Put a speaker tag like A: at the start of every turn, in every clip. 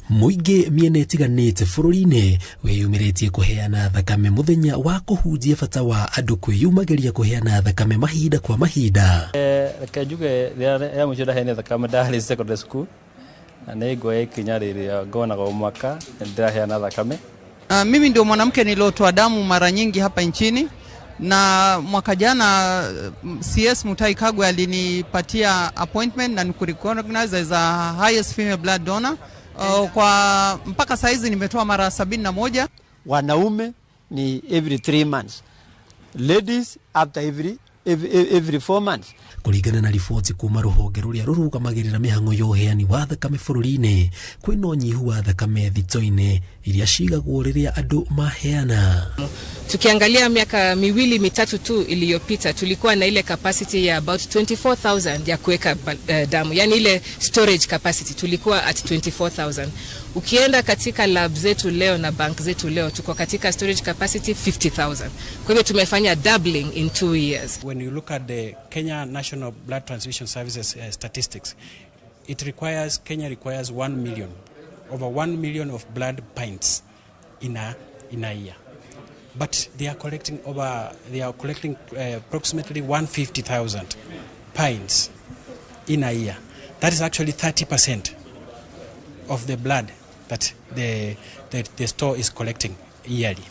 A: Mũingĩ mĩena ĩtiganĩte bũrũri-inĩ wĩyumĩrĩtie kũheana thakame mũthenya wa kũhunjia bata wa andũ kwĩyumagĩria kũheana thakame mahinda kwa mahinda.
B: Reke njuge rĩrĩa rĩa mũico ndaheanire thakame ndarĩ secondary school, na nĩ nguoya ikinya rĩrĩa ngonaga o mwaka nĩndĩraheana thakame.
C: Mimi ndio mwanamke niliotoa damu mara nyingi hapa nchini, na mwaka jana CS Mutahi Kagwe alinipatia appointment na nikurecognize as a highest female blood donor. Kwa mpaka saizi nimetoa mara 71.
D: Wanaume ni every 3 months, ladies after every 4 months.
A: Kũringana na riboti kuma rũhonge rũrĩa rũrũgamagĩrĩra mĩhang'o ya ũheani wa thakame bũrũri-inĩ, kwĩna ũnyihu wa thakame thito-inĩ iria cigagwo rĩrĩa andũ maheana.
E: Tukiangalia miaka 2 3 tu iliyopita, tulikuwa na ile capacity ya about 24,000 ya kuweka damu, yani ile storage capacity tulikuwa at 24,000. Ukienda katika lab zetu leo na bank zetu leo, tuko katika storage capacity 50,000. Kwa hivyo tumefanya doubling in 2 years.
F: When you look at the Kenya National Blood Transfusion Services statistics, it requires Kenya requires 1 million, over 1 million of blood pints in a year. But they are collecting approximately 150,000 pints in a year. That is actually 30% of the blood that the store is collecting yearly.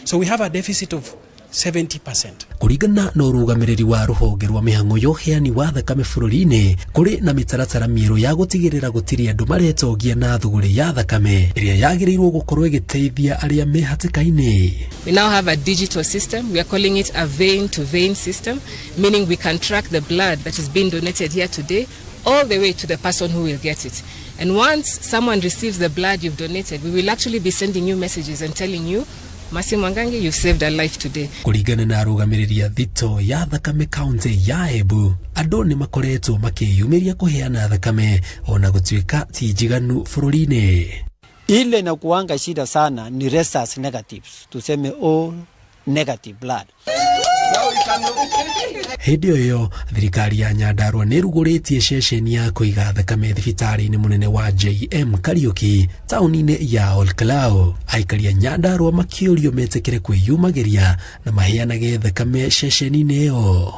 F: So we have a deficit of 70%.
A: Kũringana na ũrũgamĩrĩri wa rũhonge rwa mĩhang'o ya ũheani wa thakame bũrũri-inĩ, kũrĩ na mĩtaratara mĩerũ ya gũtigĩrĩra gũtirĩ andũ maretongia na thũgũrĩ ya thakame ĩrĩa yagĩrĩirwo gũkorwo ĩgĩteithia arĩa me hatĩka-inĩ.
E: We now have a digital system. We are calling it a vein to vein system, meaning we can track the blood that is being donated here today all the way to the person who will get it. And once someone receives the blood you've donated, we will actually be sending you messages and telling you, "Mercy Mwangangi, you've saved a life today."
A: Kũringana na arũgamĩrĩri a thito ya thakame kaunti ya Embu, andũ nĩ makoretwo makĩyumĩria kũheana thakame ona gũtuĩka ti njiganu bũrũri-inĩ.
D: Ile inakuanga shida sana ni rhesus negatives, tuseme O negative blood.
A: Hĩndĩ o ĩyo, thirikari ya Nyandarua nĩ ĩrugũrĩtie ceceni ya kũiga thakame thibitarĩ-inĩ mũnene wa JM Kariuki taũni-inĩ ya Olkalau. Aikari a Nyandarua makĩũrio metĩkĩre kwĩyumagĩria na maheanage thakame ceceni-inĩ ĩyo.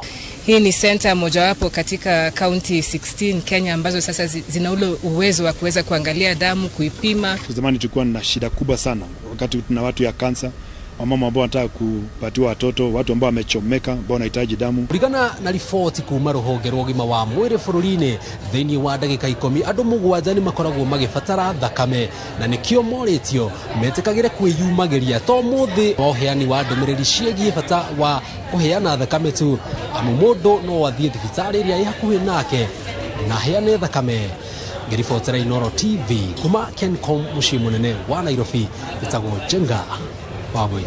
E: Hii ni center mojawapo katika kaunti 16 Kenya ambazo sasa zina ule uwezo wa kuweza kuangalia damu, kuipima.
G: Zamani tulikuwa na shida kubwa sana wakati tuna watu ya kansa, wamama ambao wanataka kupatiwa watoto, watu ambao wamechomeka, ambao wanahitaji damu.
A: Kũringana na riboti kuma rũhonge rwa ũgima wa mwĩrĩ bũrũri-inĩ, thĩinĩ wa ndagĩka 10 andũ 7 nĩ makoragwo magĩbatara thakame, na nĩkĩo morĩtio metĩkagĩre kwĩyumagĩria to mũthĩ wa ũheani wa ndũmĩrĩri ciĩgiĩ bata wa kũheana thakame tu, amu mũndũ no athiĩ thibitarĩ ĩrĩa ĩ hakuhĩ nake na aheane thakame. Ngĩribotera Inooro TV kuma Kencom, mũciĩ mũnene wa Nairobi, ĩtagwo Njenga Wambui.